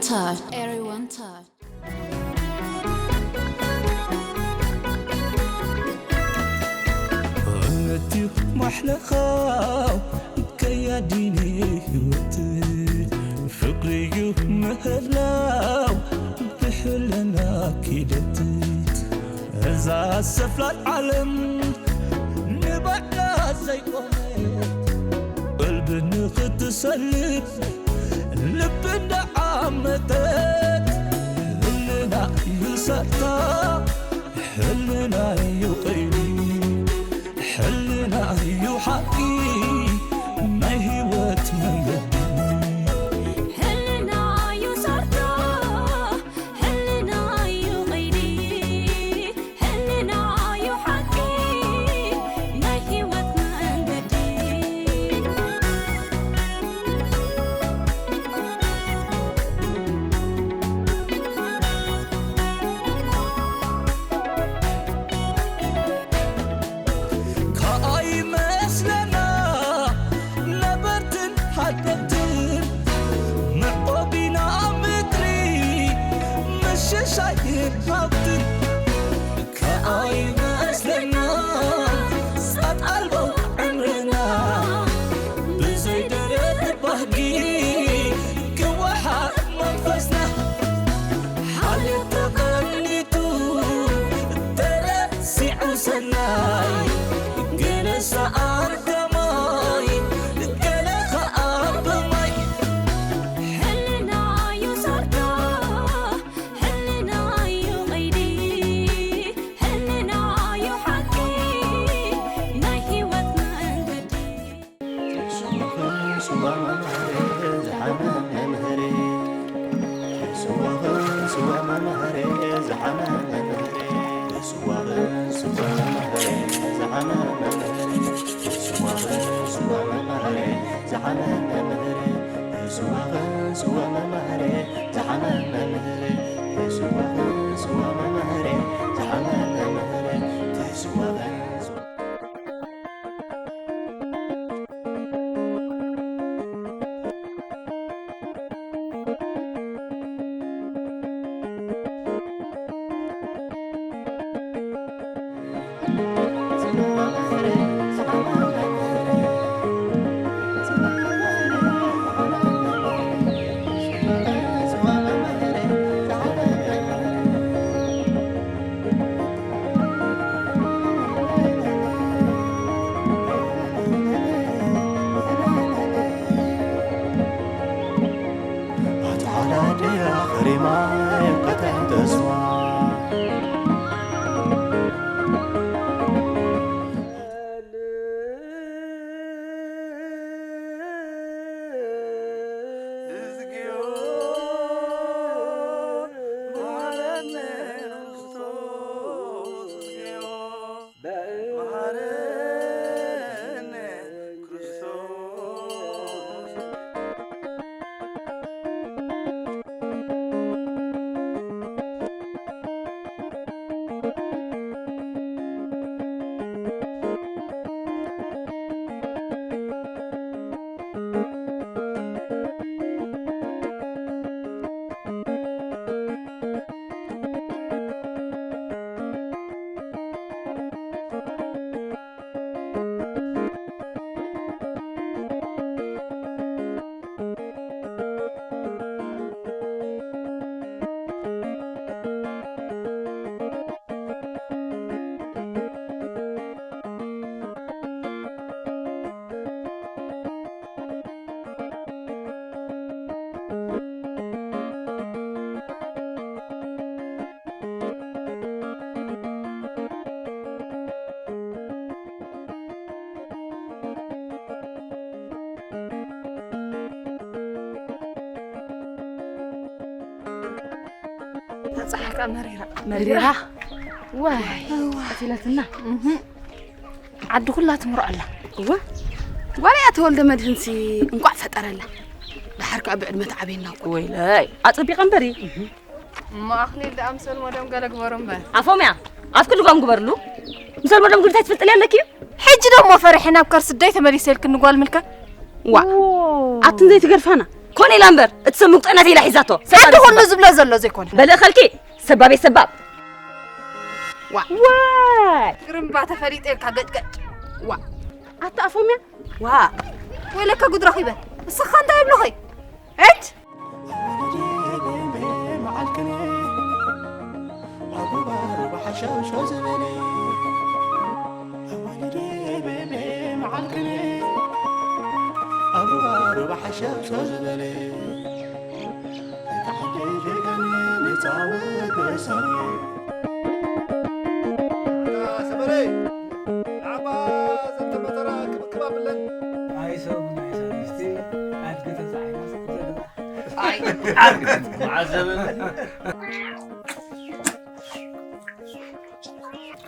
Touch. Everyone touch. እምነትዩ ማሕለኻ ከያዲኒ ህይወት ፍቅርዩ ምህላው ብሕልና ኪደት እዛ ሰፍላል ዓለም ንባዕላ ዘይቆመት ቀልቢ ንኽትሰልጥ ልቢ እንዳዓመተት ህልና እዩ ሰታ ሕልና እዩ ቐይዲ ሕልና እዩ ሓቂ ናይ ህይወት መንገዲ ሕልና እዩ ሰርቶ ሕልና እዩ ቐይዲ ሕልና እዩ ሓቂ ናይ ህይወት መንገዲ ከኣ ይመስለና ነበርትን ሃደምትን መዕቆቢና ምድሪ ምሽሻይን ሃብትን ከኣ ይመስለና ጻት ኣልቦ ዕምርና ብዘይ ደረት ባህጊ ክወሓጥ መንፈስና ሓልዮት ተቐኒቱ ተረሲዑ ሰናይ ገለ ሰኣን ከማይ ገለ ኸኣ ብማይ ሕልና እዩ ሰርቶ ሕልና እዩ ቐይዲ ሕልና እዩ ሓቂ ናይ ህይወት መንገዲ ኣተዓዳድያ ኸሪማ የንቀተን ተስፋ ጸሓይ ከኣ መሪራ መሪራ ዋይ ቀቲለትና። ዓዲ ኩላ ትምርዖ ኣላ። እወ ጓል እያ ተወልደ መድህንሲ እንቋዕ ፈጠረላ። ደሓር ከኣ ብዕድመ ትዓብየና እኮ። ወይለይ ኣጸቢቐ እምበሪ። እሞ ኣኽሊል ደኣ ምስ ወልሞዶም ገለ ግበሩ እምበር። ኣፎምያ ኣፍ ክልጓም ግበርሉ። ምስ ወልሞዶም ግብታይ ትፍልጥል ኣለኪ እዩ። ሕጂ ደሞ ፈሪሐ ናብ ከርሲ ደይ ተመሊሰ ኢልክኒ ጓል ምልከ። ዋ ኣትን ዘይትገርፋና ኮነ ኢላ እምበር፣ እቲ ሰብ ምቁጠነት ኢላ ሒዛቶ። ሰብ ኣንተ ኣበይ ኩሉ ሰባብ? ዝብሎ ዘሎ ዘይኮነ። በልእኸልኪ፣ ሰባብ እየ ሰባብ። ዋ። ዋይ። ግርምባ ተፈሊጠ ኢልካ ገጭገጭ። ዋ። ኣታ ኣፎምያ። ዋ። ወይለካ ጉድ ረኺበ። እስኻ እንታይ ይብሉኺ? እት።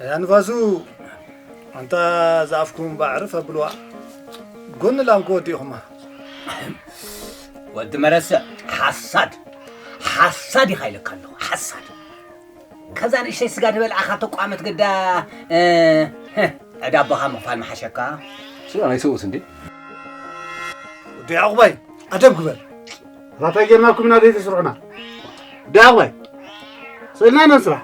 ኣያ ንፋሱ፣ ኣንታ ዝኣፍኩም ባዕርፍ ኣብልዋ። ጎኒ ላም ክወዲኹማ። ወዲ መረሰ፣ ሓሳድ፣ ሓሳድ ኢኻ ኢለካ ኣለኹ፣ ሓሳድ። ከዛ ንእሽተይ ስጋ ዝበልዓኻ ተቋመት ግዳ፣ እ፣ ዕዳ ኣቦኻ ምኽፋል ምሓሸካ። ስጋ ናይ ሰብኡት እንዴ? ወዲ ያዕቑባይ፣ ኣደብ ግበር። ራታ ጌርናኩም ኢና ደይ ተስርሑና። ወዲ ያዕቑባይ፣ ስእልና ኢና ንስራሕ።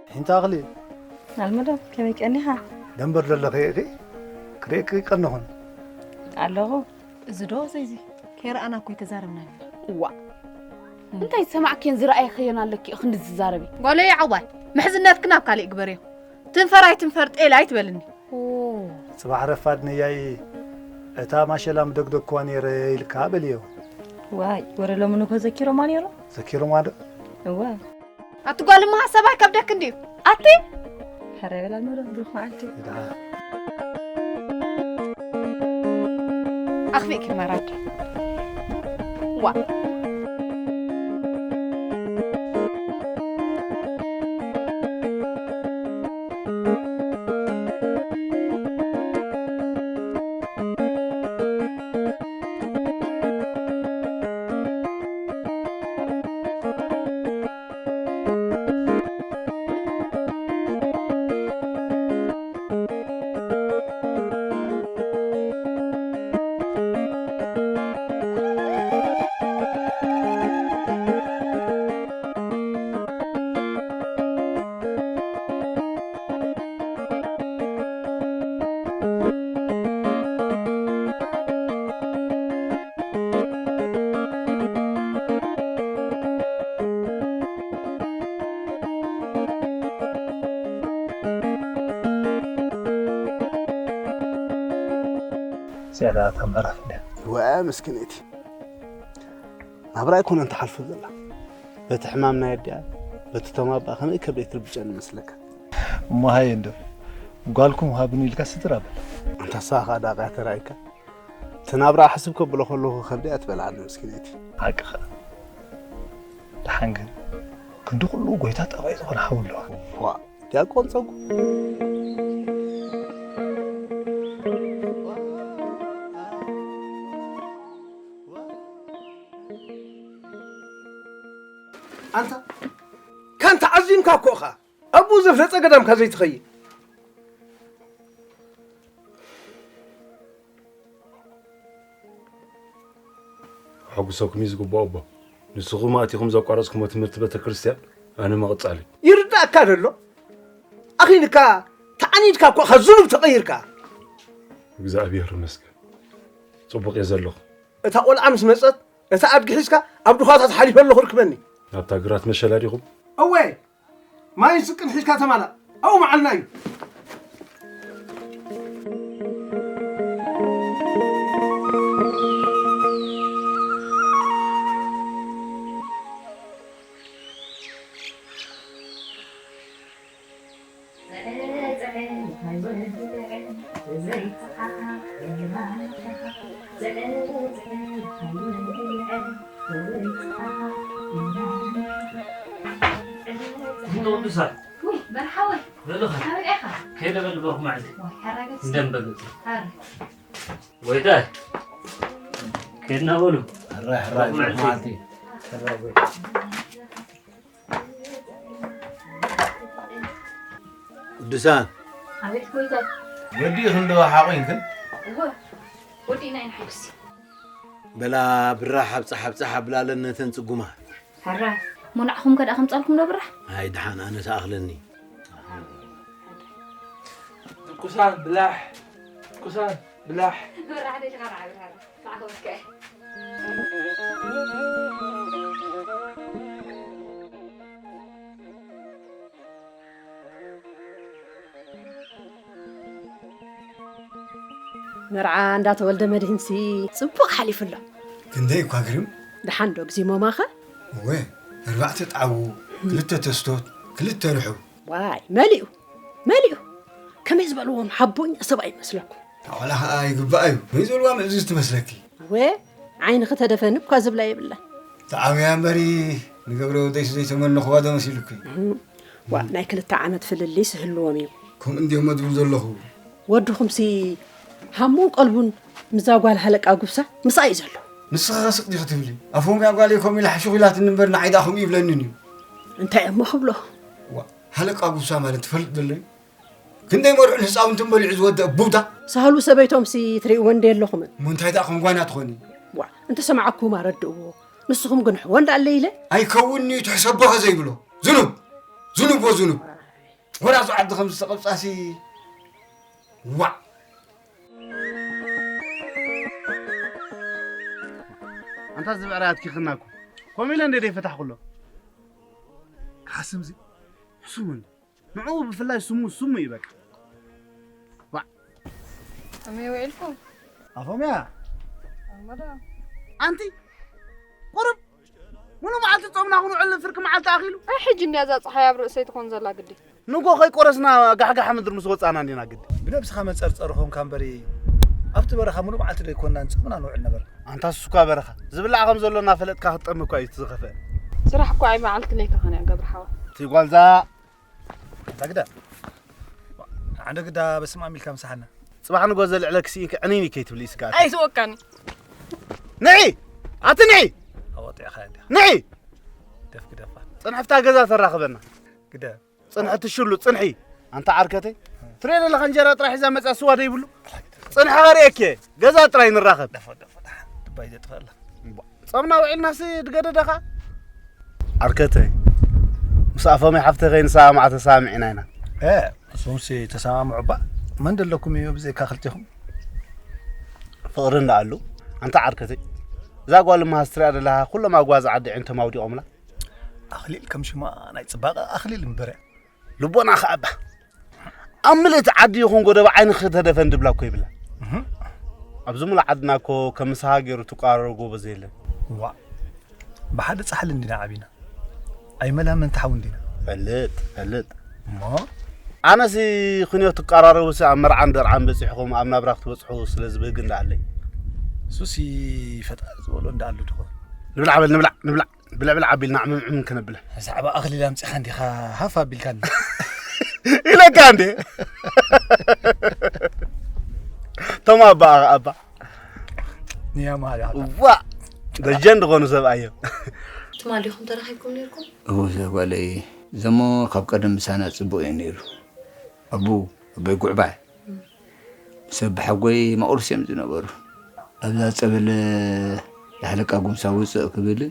ሒንታ ኣኽሊ። ኣልመዳ፣ ከመይ ቀኒኻ? ደንበር ደለኺ ኢኺ? ክርእየኪ ቀነኹን። ኣለኹ። እዚ ዶ ዘይዚ? ከይረኣና እኮ ኣይተዛረብናን ኢና። እዋ። እንታይ ዝሰማዕክዮን ዝረኣየኽዮን ኣለኪ ኢኺ ክንዲ ዝዛረቢ? ጓለይ ዓዋይ፣ ምሕዝነትክን ኣብ ካልእ ግበርዮ። ትንፈር ኣይትንፈር ጤል ኣይትበልኒ። ኦ። ጽባሕ ረፋድ ነያይ፣ እታ ማሸላ ምደግደግክዋ ነይረ ኢልካ በልዮ። ዋይ፣ ወረ ሎሚ ንግሆ ዘኪሮማ ነይሩ? ዘኪሮማ ዶ? እዋ። ኣቲ ጓል እሞ ሰብኣይ ከብደክ እንድዩ። ኣቲ? ሕረ በላ ኖሮ ብሩኽ መዓልቲ። ይድሓ። ኣኽፊእኪ መራድ። ዋ። እዚኣ እታ ምዕራፍ እንድያ። ወ ምስኪነይቲ። ናብራ ኣይኮነን ትሓልፎ ዘላ። በቲ ሕማም ናይ ኣዲኣ፣ በቲ ተማባ ከመይ ከብደይ ትርብጨኒ መስለካ? እሞ ሃየ እንዶ፣ ጓልኩም ሃብኒ ኢልካ ስትር ኣበል። ኣንታ ሳኻ ዳቃ ተራእይካ። እቲ ናብራ ሕስብ ከብሎ ከለኹ ከብደይ ኣትበልዓኒ ምስኪነይቲ። ሓቅኻ። ደሓን ግን፣ ክንዲ ኩሉ ጎይታ ጠባይ ዝኾነ ሓው ኣለዋ። ዋ፣ ዲያቆን ጸጉ። ኣንታ፣ ካንታ ዓዚምካ እኮ ኢኻ። ኣብኡ ዘፍለጸ ገዳምካ ዘይትኸይድ። ከሐጉሰኩም እዩ ዝግብኦ ኣቦ። ንስኹም ኣቲኹም ዘቋረጽኩሞ ትምህርቲ ቤተ ክርስቲያን፣ ኣነ ምቕጻል እዩ። ይርዳእካ ደሎ? ኣኺልካ፣ ተዓኒድካ እኮ ኢኻ ዝኑብ ተቐይርካ። እግዚኣብሔር ይመስገን። ጽቡቕ እየ ዘለኹ። እታ ቆልዓ ምስ መጸት፣ እታ ኣድጊ ሒዝካ ኣብ ድዃታት ሓሊፈ ኣለኹ ርክበኒ። ኣብታ ግራት መሸላ ዲኹም? እወ፣ ማይን ስቅን ሒዝካ ተማላእ። ኣብኡ መዓልና እዩ። እንዶ ቅዱሳን። ውይ፣ መርሓወይ። በሉ ኸ። ካበይ ኢኻ? ከይደ በሉ በኹ መዓልቲ። ዋይ፣ ሓራገጽ። እንደም በሉ። ሓረ። ጎይታይ። ከይድና በሉ። ሕራይ፣ ሕራይ፣ በኹ መዓልቲ። መዓልቲ። ቅዱሳን። ኣቤት ጎይታይ። ወዲእኽን ዶ ሓቑንክን? እወ፣ ወዲእና ኢና ሓይሲ። በላ ብራህ ሓብጻሕ ሓብጻሕ ኣብላለን ነተን ጽጉማት። ሕራይ፣ እሞ ንዓኹም ከ ደኣ ከምጻልኩም ዶ ብራህ? ኣይ ደሓን ኣነ ተኣኽለኒ። ድቁሳን ብላሕ፣ ድቁሳን ብላሕ። ብራህ ደሊኻ ንዓ ብራህ። መርዓ እንዳተወልደ መድህንሲ ጽቡቕ ሓሊፉ ኣሎ። ክንደይ እኳ ግርም። ደሓን ዶ ግዜ ሞማኸ? እወ፣ ኣርባዕተ ጣዕዉ፣ ክልተ ተስቶት፣ ክልተ ርሑብ። ዋይ፣ መሊኡ፣ መሊኡ። ከመይ ዝበልዎም ሓቦኛ ሰብኣይ ይመስለኩም? ኣዋላ ኸኣ ይግባእ እዩ። ከመይ ዝበልዋ ምእዝዝ ትመስለኪ። እወ፣ ዓይንኺ ተደፈኒ እኳ ዝብላ የብላን። ተዓብያ እምበሪ ንገብረ ወደይስ ዘይተመነኽዋ ዶ መሲሉኪ? ዋእ ናይ ክልተ ዓመት ፍልልይስ ይህልዎም እዩ። ከምኡ እንድዮሞ ዝብል ዘለኹ። ወድኹምሲ ሃሙን ቀልቡን ምስዛ ጓል ሃለቃ ጉብሳ ምስኣ እዩ ዘሎ። ንስኺ ኸ ስቕ ዲኺ ትብሊ? ኣፎምያ ጓለይ ከምኡ ኢላ ሕሹኽ ኢላትኒ እምበር ንዓይ ደኣ ከምኡ ይብለንን እዩ። እንታይ እሞ ክብሎ? ዋእ ሃለቃ ጉብሳ ማለት ትፈልጥ ዘሎ እዩ? ክንደይ መርዑን ህፃውንትን በሊዑ ዝወደአ ቡዳ። ሳህሉ ሰበይቶምሲ ትሪእዎ እንድየ ኣለኹምን። እሞ እንታይ ደኣ ከም ጓና ትኾኒ። ዋእ እንተሰማዕኩማ ረድእዎ። ንስኹም ግንሕዎ እንዳኣለ ኢለ። ኣይከውንን'ዩ ትሕሰቦኸ ዘይብሎ። ዝኑብ! ዝኑብ ወዝኑብ! ወላ እዞ ዓዲ ከምዝተቐብጻሲ ዋእ! ኣንታ እዚ ብዕራይ ኣትኪኽና እኮ። ከምኡ ኢለ እንደ ደይፈታሕኩሎ። ካስምዚ ሕሱም እንደ ንዕኡ ብፍላይ ስሙ ስሙ እዩ በቃ። ዋዕ። ከመይ ውዒልኩም? ኣፎምያ። ኣመዳ። ኣንቲ ቁሩብ ሙሉ መዓልቲ ጾምና ክንውዕል ፍርቂ መዓልቲ ኣኺሉ። ኣይ ሕጂ እንድያ እዛ ጸሓይ ኣብ ርእሰይ ትኾን ዘላ ግዲ። ንጎ ከይቆረስና ጋሕጋሕ ምድሪ ምስ ወጻና እንዲና ግዲ። ብነብስኻ መጸርጸሪ ኾንካ እምበሪ ኣብቲ በረኻ ሙሉ መዓልቲ ዶ ኣይኮንናን ጾምና ንውዕል ነበርና። ኣንታ ንሱ እኳ በረኻ ዝብላዕ ከም ዘሎ እናፈለጥካ ክትጠሚ እኳ እዩ እቲ ዝኸፍአ። ስራሕ እኳ ኣይ መዓልቲ ለይታ ኾነ ገብረ ሓወ። እቲ ጓልዛ ኣንታ ግዳ ሓደ ግዳ በስመ ኣብ ኢልካ ምሳሓና። ጽባሕ ንጎ ዘልዕለኪ ስኢንኪ ዕንይንይ ከይትብሊ ስጋኣት። ኣይስወቀኒ። ንዒ ኣቲ ንዒ ኣወጢዕኻ እንዲኻ። ንዒ ደፍ ግደፋ። ጽንሕፍታ ገዛ ተራኽበና። ግደ ጽንሒ ትሽሉ ጽንሒ ኣንታ ዓርከተይ። ትሪኦ ዘለኻ እንጀራ ጥራይ ሒዛ መጽያ ስዋ ደይብሉ። ጽንሒ ኸርእየኪ ገዛ ጥራይ ንራኸብ። ደፎ ደፎ ደሓን ድባይ ዘጥፈላ። ጾምና ውዒልናሲ ድገደደኻ። ዓርከተይ ምስ ኣፎመይ ሓፍተይ ከይንሰማማዕ ተሰማሚዕና ኢና። እ እሶምሲ ተሰማምዑ እባ መን ደለኩም እዩ ብዘይካ ክልቴኹም። ፍቕሪ እንዳኣሉ ኣንታ ዓርከተይ እዛ ጓል እማ ሃስትሪያ ደለኻ ኩሎም ኣጓዝ ዓዲ ዕንቶም ኣውዲቖምላ። ኣኽሊል ከም ሽማ ናይ ጽባቐ ኣኽሊል እምበረ። ልቦናኻ እባ ኣብ ምልእቲ ዓዲ ይኹን ጎደቦ ዓይንኺ ተደፈን ድብላ እኮ ይብላ። ኣብዚ ሙሉእ ዓድና እኮ ከም ምሳኻ ገይሩ ትቋረሮ ጎበዝ የለን። ዋእ ብሓደ ጻሕሊ እንዲና ዓቢና ኣይመላመንቲ ሓው እንዲና። ፈልጥ ፈልጥ እሞ ኣነሲ ክንዮ ትቀራረቡሲ ኣብ መርዓን ደርዓን በጺሕኹም ኣብ ናብራ ክትበጽሑ ስለ ዝብህግ እንዳኣለይ። እሱሲ ፈጣሪ ዝበሎ እንዳኣሉ ድኾ። ንብላዕ በል ንብላዕ ንብላዕ። ብልዕብል ኣቢልና ዕምምዕም ከነብለ። ብዛዕባ ኣኽሊል ኣምጺኻ እንዲኻ ሃፍ ኣቢልካኒ። ኢለካ እንዴ። ቶም ኣባ ኣባ። ንያ ማርያ። ዋ ደጀን ዝኾኑ ሰብኣይ እዮም። ትማል ዲኹም ተራኺብኩም ነይርኩም? እወ እዛ ጓለይ ዘሞ ካብ ቀደም ምሳና ጽቡቕ እዩ ነይሩ። ኣቡ ኣቦይ ጉዕባይ። ሰብ ብሓጎይ መቑርስ እዮም ዝነበሩ። ኣብዛ ጸበል የሕለቃ ጉምሳ ውጽእ ክብል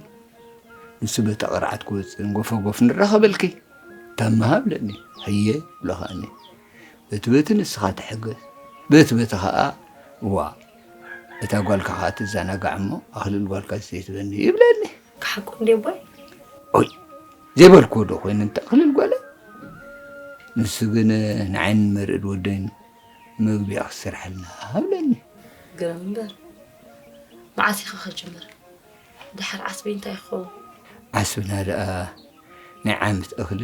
ንሱ በታ ቅርዓት ክወጽእ እንጎፈጎፍ ንራኸበልኪ። ታመሃ ብለኒ። ሕየ ብሎ ከኣኒ በቲ በቲ ንስኻ ተሐገዝ በቲ በቲ ኸኣ እዋ እታ ጓልካ ኸኣ ትዘናጋዕ እሞ ኣኽልል ጓልካ ዘይትበኒ ይብለኒ። ክሓቁ እንዴ ኣቦይ? ኦይ፣ ዘይበልክዎ ዶ ኮይነ እንተ ክልል ጓለይ? ንሱ ግን ንዓይን መርእ ወደይን መግቢያ ክሰርሐልና ሃብለኒ። ግርም እምበር፣ መዓስ ኢኻ ክጅምር? ድሓር ዓስቢ እንታይ ክኸውን? ዓስብና ደኣ ናይ ዓመት እኽሊ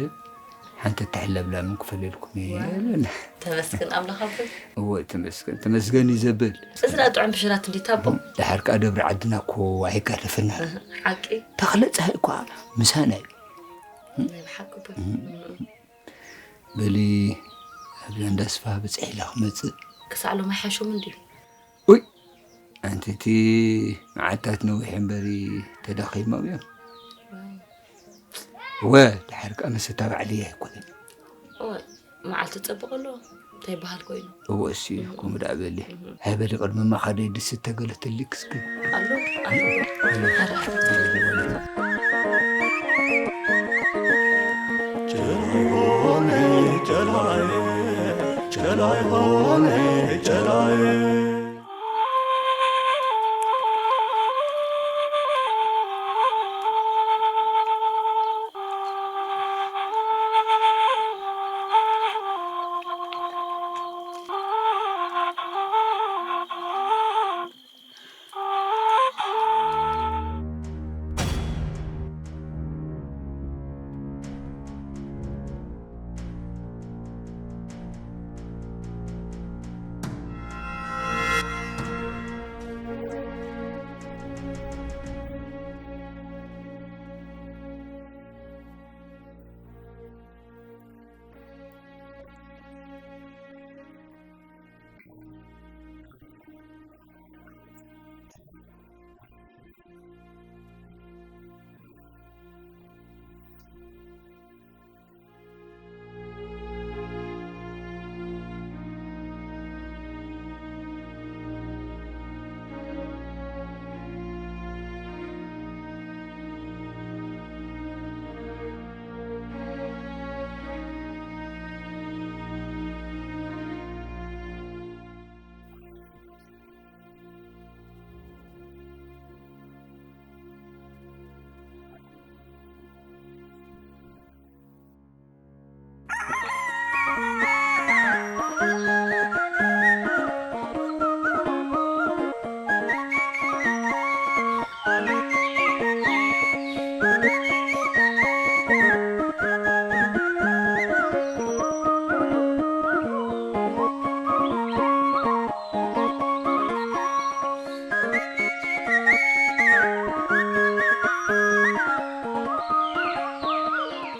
ሓንቲ ተሕለብላምን ክፈልየልኩም እየ ይብለና። ተመስገን ኣምላኽ ኣቦይ። እወ፣ ተመስገን፣ ተመስገን እዩ ዘብል። እዚ ደኣ ጥዑም ብሽራት እንዲታ ኣቦ። ድሓር ከኣ ደብሪ ዓድና እኮ ኣይጋደፈና። እህ፣ ሓቂ። ተኽለ ጸሃይ እኳ ምሳና እዩ። ናይ ብሓቂ ኣቦይ። እም። በሊ፣ ኣብዛ እንዳ ስፋ ብጽሕ ኢላ ክመጽእ። ክሳዕ ሎም ኣይሓሾምን ድዩ? ኡይ! ኣንቲ እቲ መዓልታት ነዊሕ እምበሪ ተዳኺሞም እዮም። እወ፣ ድሓር ከኣ መሰታ ባዕልየ ኣይኮነን። እወ፣ መዓልቲ ጸብቕ ኣሎ፣ እንታይ ይበሃል ኮይኑ? እወ፣ እሱ እዩ፣ ከምኡ ደኣ በሊ። እህ። ሃይ በሊ፣ ቅድሚ ማኻደይ ድስተ ገለ ትልክ እስኪ። ኣሎ፣ ኣሎ። ጨላይ ሆነ ጨላይ፣ ጨላይ ሆነ ጨላይ።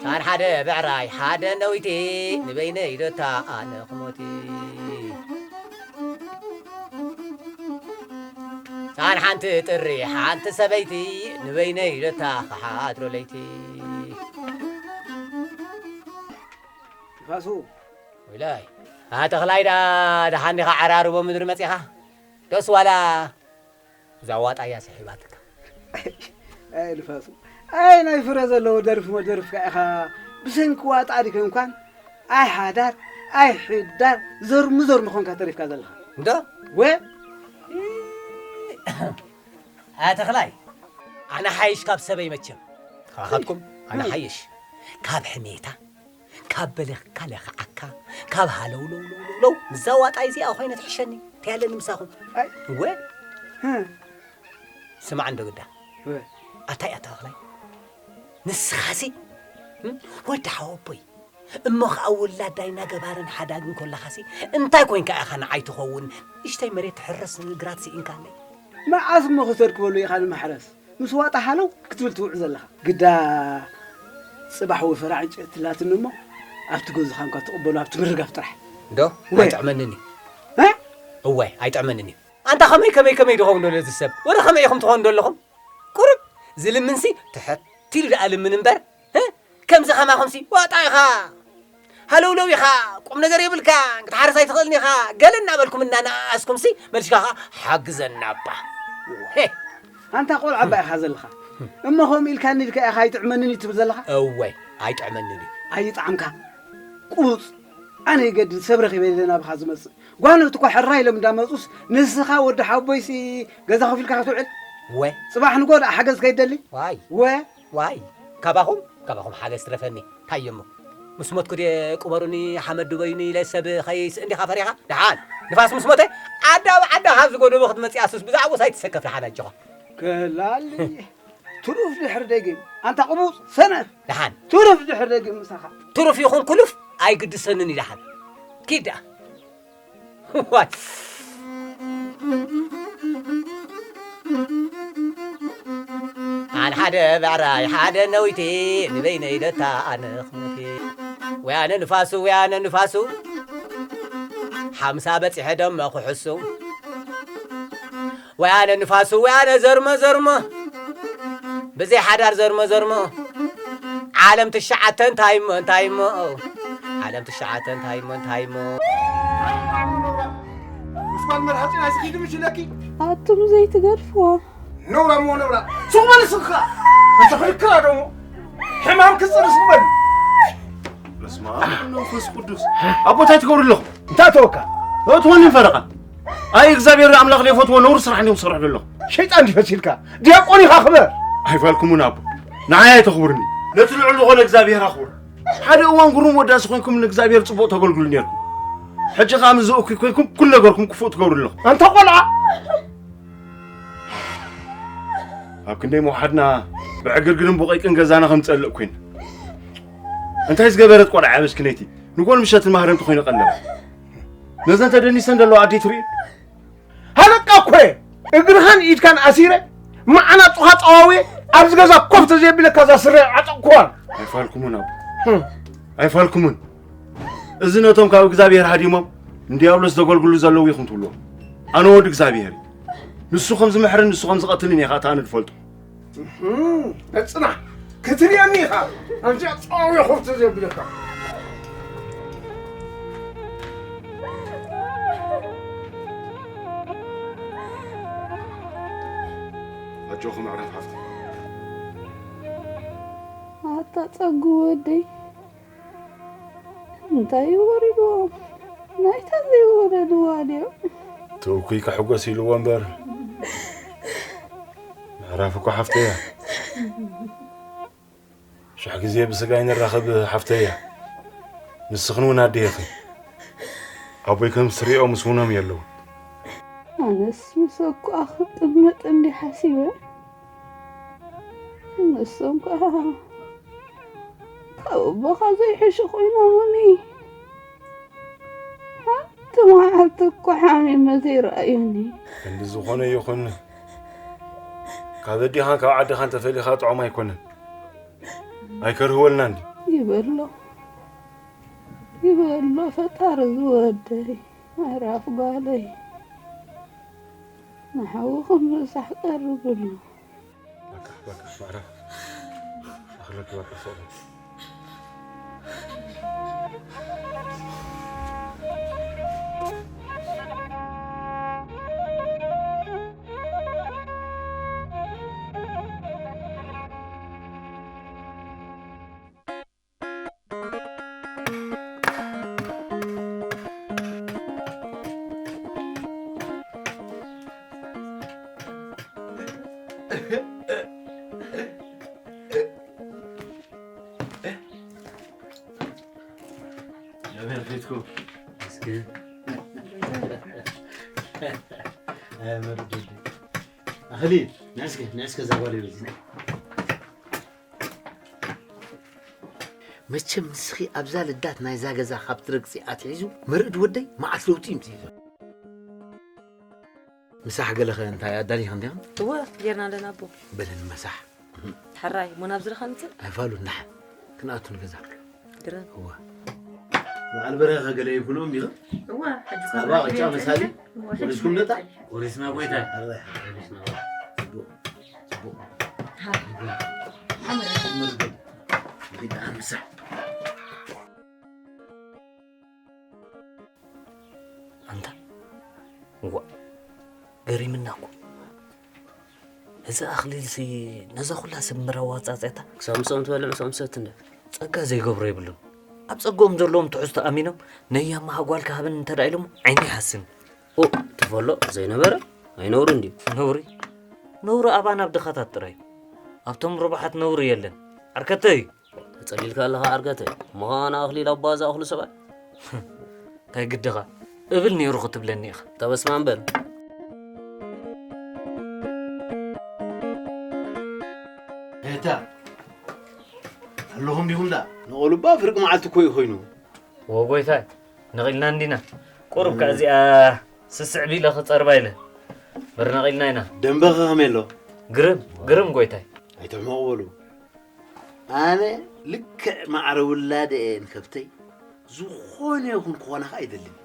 ሳን ሓደ ብዕራይ ሓደ ነዊቲ ንበይነይ ዶታ ኣነ ክሞቲ። ሳን ሓንቲ ጥሪ ሓንቲ ሰበይቲ ንበይነይ ዶታ ክሓድሮ ለይቲ። ንፋሱ። ወይላይ። ኣተኽላይ ዳ ደሓን ዲኻ? ዓራርቦ ምድሪ መጺኻ? ዶስ ዋላ እዛ ዋጣ እያ ስሒባትካ። ኣይ ንፋሱ። ኣይ ናይ ፍረ ዘለዎ ደርፊ መደርፍካ ኢኻ። ብሰንኪ ዋጣ ዲከ እንኳን ኣይ ሓዳር፣ ኣይ ሕዳር፣ ዘርሚ ዘርሚ ኾንካ ተሪፍካ ዘለኻ። እንዶ? ወ? ኣተኽላይ። ኣነ ሓይሽ ካብ ሰበይ መቸም። ካኻትኩም ኣነ ሓይሽ። ካብ ሕሜታ፣ ካብ በለኽካ ለኽዓካ፣ ካብ ሃለው ለው ለው ለው ለው፣ ምዛ ዋጣ እዚኣ ኮይነ ትሕሸኒ። እንታይ ኣለኒ ምሳኹም? ኣይ። ወ? ህም። ስማዕ እንዶ ግዳ። ወ? ኣታይ ኣታ ተኽላይ? ንስኻሲ? ህም? ወዲ ሓወቦይ። እሞ ኸኣ ውላዳይ ናገባርን ሓዳግን ኮለኻሲ፣ እንታይ ኮይንካ ኢኻ ንዓይ ትኸውን? ንእሽተይ መሬት ትሕረስ ግራት ስኢንካለይ። መዓስ እሞ ክሰድ ክበሉ ኢኻ ንማሕረስ? ምስ ዋጣ ሃለው ክትብል ትውዕ ዘለኻ። ግዳ ጽባሕ ወፈራ ዕንጨይቲ ትላትኒ እሞ ኣብቲ ገዝኻ እንኳ ትቕበሉ ኣብቲ ምርጋፍ ጥራሕ። እንዶ? ወይ። ኣይጥዕመንን እዩ። እ? እዋይ፣ ኣይጥዕመንን እዩ። ኣንታ ከመይ፣ ከመይ፣ ከመይ ድኸውን ደሎ እዚ ሰብ? ወረ ከመይ ኢኹም ትኾኑ ደለኹም? ቁሩብ ዝልምንሲ ትሕት ኢሉ ደኣ ልምን እምበር፣ እ? ከምዚ ከማኹምሲ ዋጣ ኢኻ፣ ሃለውለው ኢኻ፣ ቁም ነገር የብልካ፣ ክትሓርስ ኣይትኽእልን ኢኻ፣ ገለ እናበልኩም እናነኣኣስኩምሲ መልሽካ ኸዓ ሓግዘና እባ። ሄ! ኣንታ ቆልዓ እባ ኢኻ ዘለኻ። እሞ ከምኡ ኢልካኒ ኢልካ ኢኻ ኣይጥዕመንን እዩ ትብል ዘለኻ? እወ፣ ኣይጥዕመንን እዩ። ኣይጥዓምካ። ቁሩጽ ኣነ ይገድል ሰብ ረኺበ ኢለ ናብኻ ዝመጽእ። ጓኖት እኮ ሕራይ ኢሎም እንዳመጹስ፣ ንስኻ ወዲ ሓቦይሲ ገዛ ከፊልካ ክትውዕል? ወ። ጽባሕ ንጎ ደኣ ሓገዝ ከይደሊ? ዋይ። ወ። ዋይ። ካባኹም ካባኹም ሓገዝ ትረፈኒ። እንታይ እሞ? ምስ ሞትኩ ድየ ቅበሩኒ፣ ሓመድ ድበዩኒ ኢለ ሰብ ኸይስእን ዲኻ ፈሪኻ? ደሓን ንፋስ ምስ ሞተ፣ ዓዳ ብዓዳ ካብ ዝጎደቦ ክትመጽእ ኣሱስ ብዛዕባስ ኣይትሰከፍ ደሓን ኣጆኻ። ከላሊ፣ ትሩፍ ድሕሪ ደጊም። ኣንታ ቅቡጽ ሰነፍ። ደሓን። ትሩፍ ድሕሪ ደጊም ምሳኻ። ትሩፍ ይኹን ኩሉፍ ኣይግድሰንን እዩ ደሓን። ኪድ ደኣ። ዋይ። ኣን ሓደ ብዕራይ ሓደ ነዊቲ ንበይነይ ደታ ኣነ ክሞቲ። ወያነ ንፋሱ፣ ወያነ ንፋሱ፣ ሓምሳ በጺሐ ደመ ክሕሱ። ወያነ ንፋሱ፣ ወያነ ዘርሞ ዘርሞ፣ ብዘይ ሓዳር ዘርሞ ዘርሞ። ዓለም ትሽዓተ እንታይ እሞ፣ እንታይ እሞ? ዓለም ትሽዓተ እንታይ እሞ፣ እንታይ እሞ? ምስ ጓል መርሃጺ ናይ ስኺ ድምሽ ኢለኪ። ኣቱም ዘይትገድፍዎ። ነውራ እሞ ነውራ። ሱቕ በል ስኻ። እንተ ክልክላ ደሞ ሕማም ክጽር ሱቕ በል። በስመ ኣብ ወወልድ ወመንፈስ ቅዱስ። ኣቦ፣ እንታይ ትገብሩ ኣለኹም? እንታይ ተወካ? እትወንን ፈረቓ። ኣይ እግዚኣብሔር ኣምላኽ ዘይፈትዎ ነውሪ ስራሕ እንዲኹም ትሰርሑ ዘለኹም። ሸይጣን ድዩ ፈሲልካ? ዲያቆን ኢኻ ክበር። ኣይፋልኩምን ኣቦ። ንዓይ ኣይተኽብሩኒ። ነቲ ልዑል ዝኾነ እግዚኣብሔር ኣኽብሩ። ሓደ እዋን ግሩም ወዳሲ ኮይንኩም ንእግዚኣብሔር ጽቡቕ ተገልግሉ ነይርኩም። ሕጂ ከኣ ምስ ዝእኩይ ኮይንኩም ኩሉ ነገርኩም ክፉእ ትገብሩ ኣለኹም። ኣንታ ቆልዓ! ኣብ ክንደይ ምውሓድና ብዕግርግርን ብቐይቅን ገዛና ከም ጸልእ ኮይና። እንታይ ዝገበረት ቆልዓ እያ መስኪነይቲ? ንጎል ምሸትን ማህረምቲ ኮይነ ቀለባ። ነዘን ተደኒሰን ዘለዋ ኣደይ ትርኢ? ሃለቃ እኮ እየ። እግርኻን ኢድካን ኣሲረ፣ መዓናጡኻ ጸዋውየ፣ ኣብዚ ገዛ ኮፍ ተዘየቢለካ እዛ ስረ ዓጠቕኩዋን። ኣይፋልኩምን ኣቦ። ህም። ኣይፋልኩምን። እዚ ነቶም ካብ እግዚኣብሔር ሃዲሞም ንዲያብሎስ ዘገልግሉ ዘለዉ ኢኹም ትብልዎ። ኣነ ወዲ እግዚኣብሔር እየ። ንሱ ከም ዝምሕርን ንሱ ከም ዝቐትልን እየ ኻእቲ ኣነ ዝፈልጦ። እህም፣ በጽናሕ ክትርእየኒ ኢኻ። ኣብዚኣ ጸዋዊ ኮፍ ተዘየብለካ። ኣጆኹም ኣዕራፍ ሓፍቲ። ኣታ ጸጉ ወደይ፣ እንታይ እዩ ወሪድዎም? ናይታ ዘይወለድዋ ድዮም? እቲ እኩይ ክሕጎስ ኢልዎ እምበር፣ ምዕራፍ እኮ ሓፍተይ እያ። ሽሕ ግዜ ብስጋ ኣይንራኸብ ሓፍተይ እያ። ንስኽን እውን ኣደይ ኢኽን። ኣቦይ ከም ስሪኦ ምስ ውኖም የለውን። ኣነስ ምስ ኣኩኣ ክጥመጥ እንዲ ሓሲበ፣ ንሶም ከኣ ካብ ኣቦኻ ዘይሕሹ ኮይኖምኒ። ሓንቲ መዓልቲ እኮ ሓሚመ ዘይረኣዩኒ። ክንዲ ዝኾነ ይኹን፣ ካብ ኣዴኻን ካብ ዓድኻን ተፈሊኻ ጥዑም ኣይኮነን። ኣይከርህወልና እንዲ። ይበሎ፣ ይበሎ ፈጣሪ ዝወደይ፣ ምዕራፍ ጓለይ። ንሓውኹም ምብጻሕ ቀርብሉ። በቃ፣ በቃ፣ ምዕራፍ። ኣኽለኪ በቃ፣ ፎሎ። ጀበል ፊትኩ። እስኪ። ኣይ፣ መርዱድ። ኣኽሊ፣ ንዕስከ፣ ንዕስከ እዛ ጓል በዚ። መቸም ንስኺ ኣብዛ ልዳት ናይዛ ገዛ ካብ ትረግጺ ኣትሒዙ፣ መርድ ወደይ መዓት ለውጢ ይምጽእ ዘሎ። ምሳሕ ገለኸ እንታይ ኣዳሊኽን ዲኽን? እወ፣ ጌርና ኣለና ኣቦ። በልን መሳሕ። ሕራይ፣ እሞ ናብዚ ዲኻ ንጽእ? ኣይፋሉን፣ ደሓን። ክንኣቱ ንገዛ። ግርም። እወ። በዓል በረኸ ገለ ይብልዎም ዲኻ? እወ፣ ሕጂ ጸባ፣ ቅጫ፣ መሳሊ? እወ፣ ወሪስኩም ነጣ? ወሪስና ጎይታ። ሕራይ፣ ሕራይ። ወሪስና። ጽቡቕ፣ ጽቡቕ። ሃ። ሓመድ። መዝገብ። ኺዳ ምሳሕ። ኣንታ፣ እዋእ፣ ገሪምና እኮ። እዚ ኣኽሊልሲ ነዛ ኩላ ሰብ ምረ ኣዋጻጽያታ። ክሳብ ምስኦም ትበልዕ ምስኦም ትሰቲ እንደ። ጸጋ ዘይገብሮ የብሉን። ኣብ ጸግኦም ዘለዎም ትሕዝቶ ኣሚኖም ነያማኻ ጓል ክሃበኒ እንተ ደኣ ኢሎሞ ዓይኒ ይሃስን። ኦ፣ ትፈሎ ዘይነበረ ኣይነውርን ድዩ? ነውሪ? ነውሪ ኣባና ኣብ ድኻታት ጥራይ። ኣብቶም ርቡሓት ነውሪ የለን። ዓርከተይ! ጸሊልካ ኣለኻ ዓርገተ። ምዃን ኣኽሊል ኣባ ዝኣኽሉ ሰብኣይ። እንታይ ግድኻ? እብል ነይሩ ክትብለኒ ኢኻ። ተበስማን በል። እታ ኣለኹም ዲኹም ዳ? ንቐሉባ ፍርቂ መዓልቲ እኮ እዩ ኮይኑ። ወጎይታይ፣ ነቒልና እንዲና። ቁሩብ ከኣ እዚኣ ስስዕ ቢለ ክጸርባ ኢለ። በር ነቒልና ኢና። ደንበኸ ከመይ ኣሎ? ግርም፣ ግርም ጎይታይ። ኣይትሕመቑ በሉ። ኣነ ልክዕ ማዕረ ውላደ እየ ንከብተይ። ዝኾነ ይኹን ክኾና ኸኣ ኣይደልን።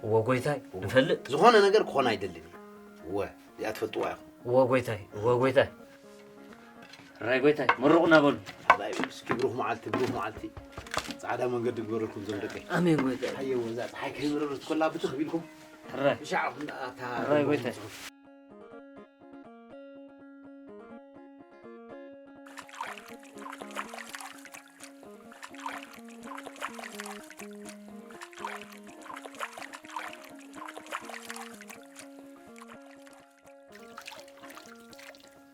እወ ጎይታይ፣ ንፈልጥ። ዝኾነ ነገር ክኾና ኣይደልን። እወ፣ እዚኣ ትፈልጥዋ ኢኹም። እወ ጎይታይ፣ እወ ጎይታይ። ራይ ጎይታይ፣ መርቑና በሉ። ኣባይ፣ እስኪ ብሩኽ መዓልቲ፣ ብሩኽ መዓልቲ። ጻዕዳ መንገዲ ግበረልኩም ዞም ደቀይ። ኣሜን ጎይታይ። ሃየ፣ እወ፣ እዛ ጸሓይ ከይመረረት ኮላ ብትኽ ቢልኩም። ራይ። ብሻዕኹም ኣታ ራይ ጎይታይ።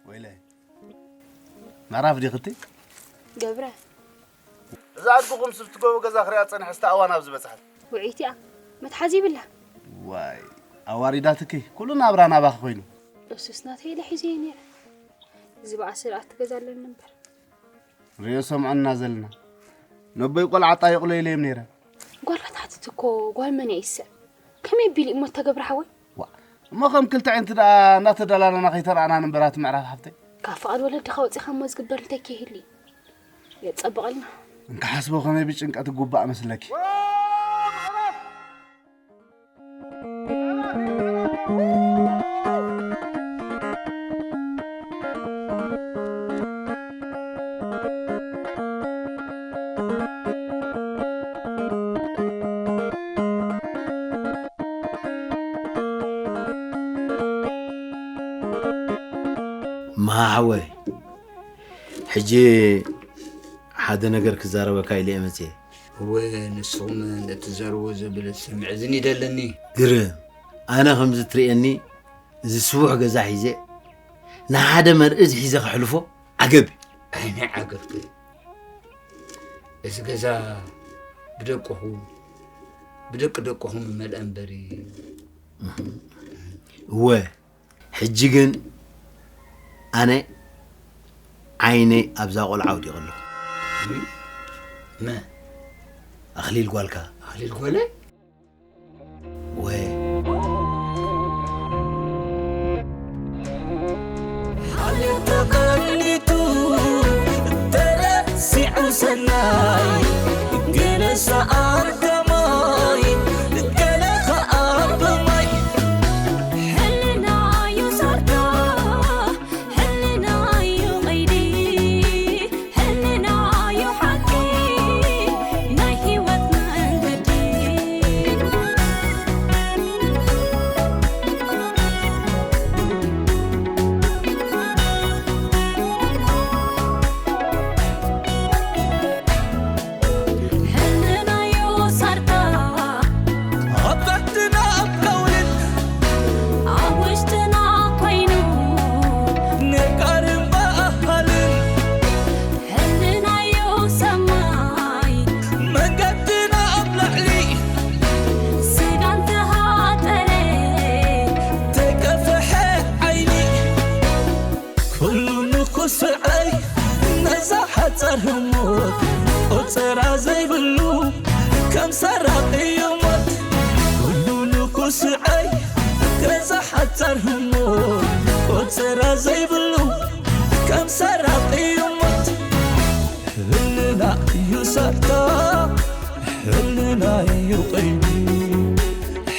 ወይለይ፣ ምዕራፍ ዲኽቲ? ገብረ። እዛ ኣድግኹም ስብ ትገቡ ገዛ ክሪኣ ጸኒሐ፣ ስተ ኣዋን ኣብ ዝበጽሐት። ውዕይቲ እያ። መትሓዚ ይብላ። ዋይ፣ ኣዋሪዳትኪ። ኩሉ ናብራ ናባኺ ኮይኑ። እሱስ ናተይ ኢለ ሒዘዮ ነይረ። ዝበኣሰ ደኣ ትገዛለኒ እምበር። ርእዮ ሰምዖና ዘለና። ነቦይ ቆልዓ ጣይቕሎ ኢለዮም ነይረ። ጓል ክትሓትት እኮ ጓል መን እያ ይስዕ? ከመይ ቢሉ እሞ ተገብረ ሓወይ? ዋ፣ እሞ ከም ክልተ ዕንቲ ደኣ እናተዳላናና ከይተረኣና ንንበራት ምዕራፍ ሓፍተይ። ካብ ፍቓድ ወለድኻ ወጺኻ እሞ ዝግበር እንታይ ከይህሊ? የጸብቐልና። እንክሓስቦ ከመይ ብጭንቀት እጉባእ መስለኪ? መሃ ሓወይ፣ ሕጂ ሓደ ነገር ክዛረበካ ኢለ እየ መፅየ። እወ፣ ንስኹም ነቲ ዘርዎ ዘብል ስምዕዝን ይደለኒ። ግርም፣ ኣነ ከምዚ ትርእየኒ፣ እዚ ስቡሕ ገዛ ሒዘ፣ ንሓደ መርኢዝ ሒዘ ከሕልፎ ዓገብ እዩ። ኣይ፣ ናይ ዓገብ ከ? እዚ ገዛ ብደቅኹም፣ ብደቂ ደቅኹም ይመልኣ እምበሪ። እወ፣ ሕጂ ግን ኣነ ዓይነይ ኣብዛ ቆልዓ ኣውዲቐ ኣለኹ። መ? ኣኽሊል ጓልካ። ኣኽሊል ጓለይ? ወ። ሓልዮት ተቐኒቱ ተረሲዑ ሰናይ፣ ገለ ሰኣን ከማይ፣ ገለ ኸኣ ብማይ። ሕልናዩ ሳርካ፣ ሕልናዩ ቐይዲ፣ ሕልናዩ ሓቂ ናይ ህይወት መንገዲ። ሕልናዩ ሳርካ ኣብ ዓድና ኣብ ከውልን ኣብ ውሽጥና ኮይኑ ነጋርን በሃልን። ሕልናዩ ሰማይ መንገድና ኣብ ላዕሊ ስጋ እንተሃጠረ ተቀፍሐ ዓይኒ። ኩሉ ንኩስዐይ ነዛ ሓጻር ህሞት ቆጸራ ዘይብሉ ከም ሰራቂ እዩ ሞት። ኩሉ ንኩስዐይ ነዛ ሓጻር ህሞት ቆጸራ ዘይብሉ ከም ሰራቂ እዩ ሞት። ሕልና እዩ ሳርታ፣ ሕልና እዩ ቀይዲ፣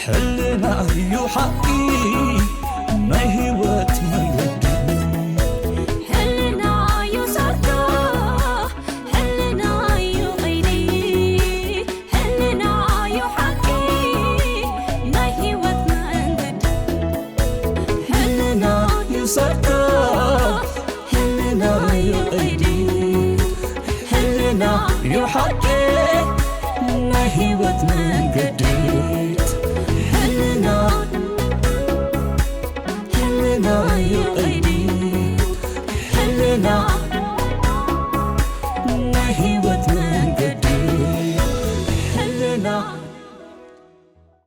ሕልና እዩ ሓቂ ናይ ህይወት መንገዲ። ሕልና እዩ ሳርታ፣ ሕልና እዩ ቀይዲ፣ ሕልና እዩ ሓቂ ናይ ህይወት መንገዲ። ሕልና እዩ ሳርታ፣ ሕልና እዩ ቀይዲ፣ ሕልና እዩ ሓቂ ናይ ህይወት መንገዲ። ሕልና፣ ሕልና እዩ ቀይዲ፣ ሕልና ናይ ህይወት ና